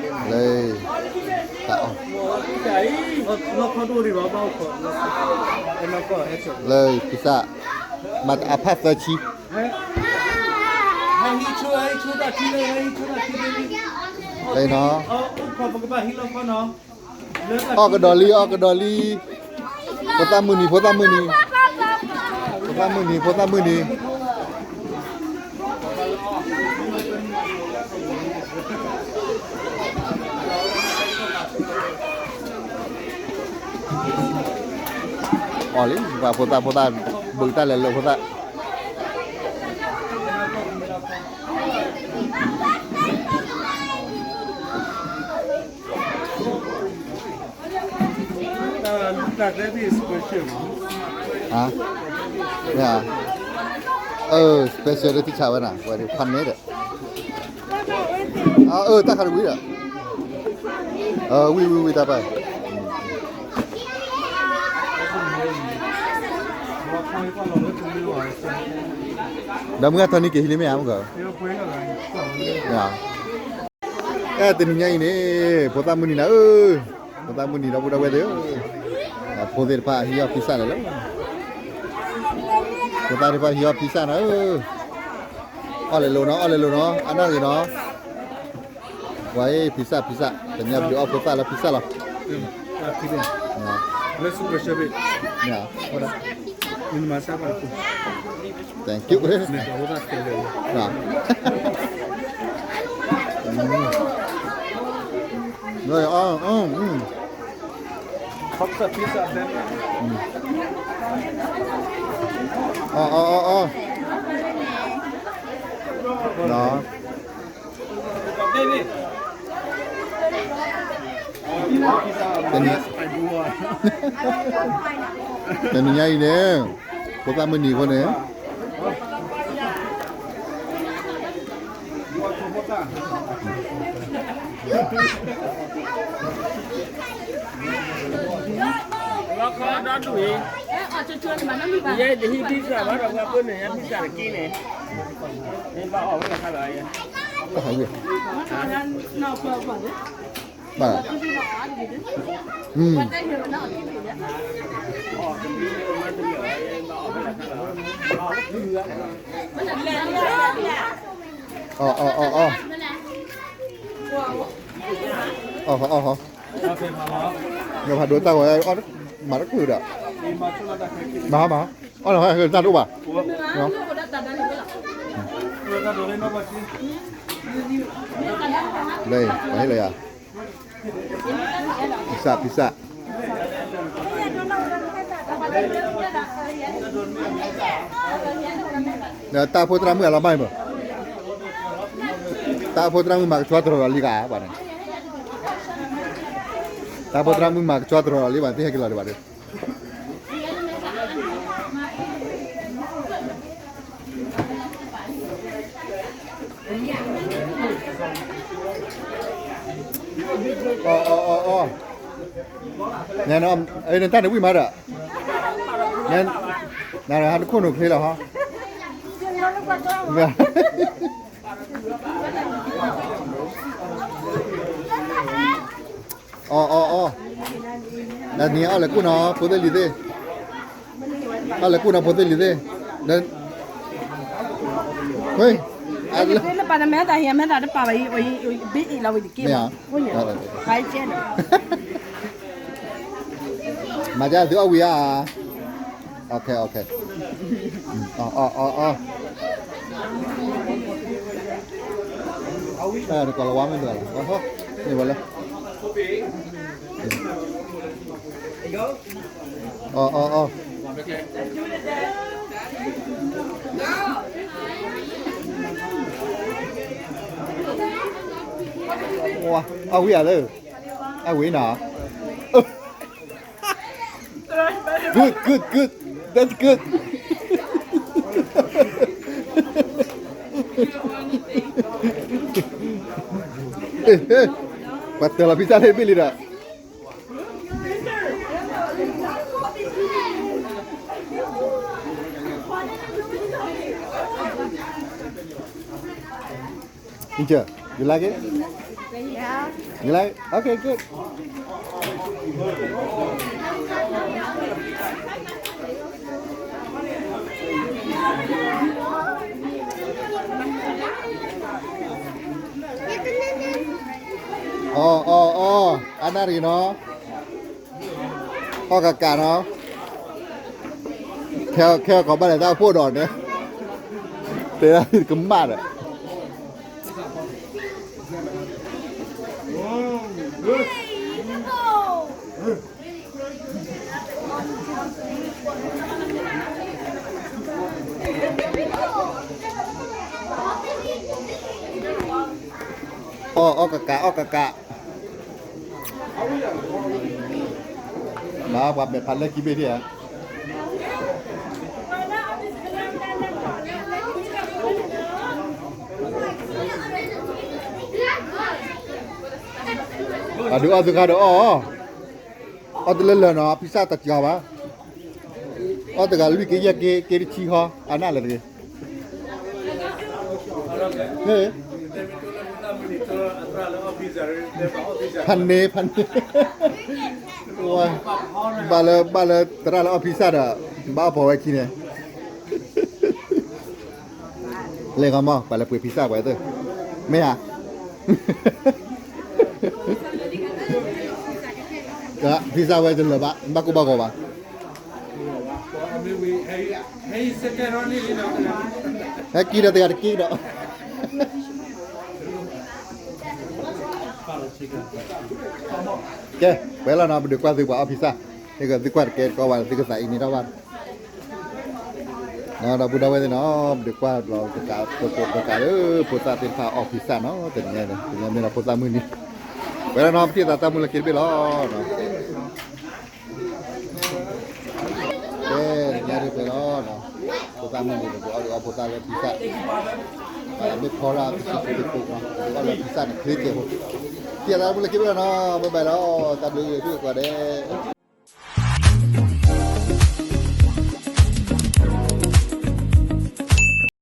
လၢ တၢ်အီၣ် လၢ ပစၢ် မၤတအါဖးသၢဆံ လၢနီၤ အီၣ်ကဒီးလံ အီၣ်ကဒီးလံ ဖိသၣ်မုၢ်နံၤ ဖိသၣ်မုၢ်နံၤ ဖိသၣ်မုၢ်နံၤ ဖိသၣ်မုၢ်နံၤ အီၣ်လံ ပှၤဖိသၣ်ဖိသၣ် ဘုးတၢ်လဲၤလိာ်ဖိသၣ် ဟါ မ့ၢ်ဧါ အၢ special လၢထံဆးဝဲနၤ ဝဲဒၣ်ဖးန့ၣ်ဒီး အၢ တၢ်ခါတဝံၤဒီး အၢ ဝံၤဝံၤဝံၤတၢ်ပၢ် ဒီးမုၢ်ဂၤထီၣ်န့ၢ်က့ၤဟံးလံမ့ၢ်ဧါ မုၢ်ဂၤ အဲ တနံၤညါအံၤန့ၣ် ဖိသၣ်မုၢ်နံၤနၤဧၢ, ဖိသၣ်မုၢ်နံၤဒီပုၢ်ဒီဝဲၢ်သ့ၣ်ဧၢ, ဖိသ့ၣ်တဖၣ်ဟံးအီၣ်ဖံစၣ်လဲၣ်လီၤ, ဖိသၣ်သ့ၣ်တဖၣ်ဟံးအီၣ်ဖံစၣ်နၤဧၢ, အီၣ်လဲၣ်လိၤနီၤ အီၣ်လဲၣ်လိၤနီၤ အနၢ်ဂ့ၤနီၤ, ပှၤအံၤဖံစၣ်ဖံစၣ် တနံၤအံၤပဒုးအီၣ်ဖိသၣ်လၢဖံစၣ်လီၤ, မ့ၢ် Thank you. တနံၤညါအံၤန့ၣ် ဖိသၣ်မုၢ်နံၤအဃိန့ၣ် လီၤခီဒီဒူၣ်အံၤ, ယဲတဟံးဖံစၢ်ဘၣ်ဒီး ပှၤပၢနုာ်ညါဖံစၢ်တက့ၢ်န့ၣ်, မ့ၢ်ဘၣ်အီၣ်ဝဲလၢခါလီၤ, ဘၣ်, အီၣ်, အီၣ်, အီၣ်, အီၣ်, အီၣ်, အီၣ်, အီၣ်, မၤတခုဒီး, မၤ, မၤ, အီၣ်, တၢ်တအိၣ်ဘၣ်, လၢပှၤဟ့ၣ်လီၤယၤ, ဖံစၢ်, ဖံစၢ်, တၢ်ဖိသရၣ်မုၣ်အလီၤဘၣ်အံၤဘၣ်, တၢ်ဖိသရၣ်မုၣ်မၤကဆှီတရီၤလီၤလံဂၤဘၣ်န့ၣ်, တၢ်ဖိသရၣ်မုၣ်မၤကဆှီတရီၤလီၤလံဘၣ် သ့ၣ်ဟဲက့ၤလီၤဒံးဘၣ်ဒီး အီၣ်, အီၣ်, နတၢ်န့ၣ်ဝံၣ်မးဒီး, နဟးတခိၣ်နူာ်ချ့လီၤဟီ, အီၣ်, အီၣ်, အီၣ်, နအီၣ်လဲၤကူၣ်နီၤ ဖိသ့ၣ်လံၤသ့ၣ်, အီၣ်လဲၤကူၣ်နီၤ ဖိသ့ၣ်လံၤသ့ၣ်, လၢပၢ်နမဲာ်သးဟံး အမဲာ်သးတပာ်ဘၣ်အံၤ, ဘ့ၣ်အ့ၣ်လီၤဝံၤတက့ၢ်, မၤကဲသုအီၣ်ဝံၤဧါ, အီၣ်, အီၣ်, အီၣ်, တကီၢ်လီၤဝါမ့ၢ်တဂၤလီၤ, မ့ၢ်ဝဲလၢ အီၣ်, အီၣ်, အီၣ်, အီၣ်ဝံၤဧါလၢ, အီၣ်ဝံၤနီၤ, good, good, good, that's good. ပှၤတၢၢ်လီၤဖံစၢ်လၢဘ့ၣ်လံဒီး Teacher, you like it? You like? Okay, good. အီၣ်အီၣ်အီၣ် အနၣ်ရံၣ်နီၤ အီၣ်ကကးနီၤ ခဲအီၣ်ကီးဘၣ်လဲၣ်တၢ်အိၣ်ဖှိၣ်ဒီးန့ၣ် တဲဒၣ်ကမၣ်ဒီး အီၣ်အီၣ်ကကး အီၣ်ကကး မၤပှၤမဲာ်ဖးလဲၢ်ခံဘ့ၣ်ဒံးဧါ အဒုးအီၣ်သုခါဒီးအီၣ် အီၣ်တလၢလၢာ်နီၤ ဖံစၢ်တကီၤဘၣ် အီၣ်တဂၤလွံၢ်က့ယဲၢ်က့ က့တဆံဟီ အနၢ်လၢာ်တဂ့ၤ ဖးန့ၣ် ဖးန့ၣ် ဘၣ်လၢ ဘၣ်လၢသရၣ်လၢအီၣ်ဖံစၢ်ဒီး ဘၣ်အီၣ်ပီၤဝဲခံန့ၣ် လဲၤဂီၤမီၢ် ပှၤလၢပှ့ၤဖံစၢ်ပှဲၤသၢ မ့ၢ်ဧါ ဖံစၢ်ဝဲတလၢာ်ဘၣ် ဘၣ်ကိၢ်ဘၣ်ဂီၤဘၣ် ဟဲက့ၤဒီးတဂၤတက့ၤဒီး ကဲ ပှဲၤလီၤနီၤ ပဒုးကွၢ်သုပှၤအီၣ်ဖံစၢ် ဟဲက့ၤသုကွၢ်တကဲတကီဘၣ် သုကသးအံၤန့ၣ်တၢ်ဘၣ် ဒီပုၢ်ဒီဝဲၢ်သ့ၣ်နီၤ ပဒုးကွၢ်ဘျီတကး ပကိးတကးလၢ ဖိသၣ်သ့ၣ်တဖၣ်အီၣ်ဖံစၢ်နီၤ တနံၤညါန့ၣ် တနံၤညါမ့ၢ်ဒီးဖိသၣ်မုၢ်နံၤ ပှဲၤလီၤနီၤ ပထံၣ်သးတၢ်မုၢ်လၢ်ခံတဘ့ၣ်လီၤ ကဲ တနံၤညါဒ်ပှဲၤလီၤနီၤ ဖိသၣ်မုၢ်နံၤန့ၣ် ပအီၣ်ဒုးအီၣ်ဖိသၣ်လၢဖံစၢ် မ့ၢ်ဖီလာ်ပစံးတပူၤနီၤ အီၣ်လၢဖံစၢ်န့ၣ် ချ့ကဲဖိ ထံၣ်သးတၢ်မုၢ်လၢ်ခံတဘ့ၣ်လီၤနီၤ ဘၣ်ဘၣ်လီၤ တၢ်ဘျုးဂ့ၤ ထူၣ်ကိးဂၤဒဲး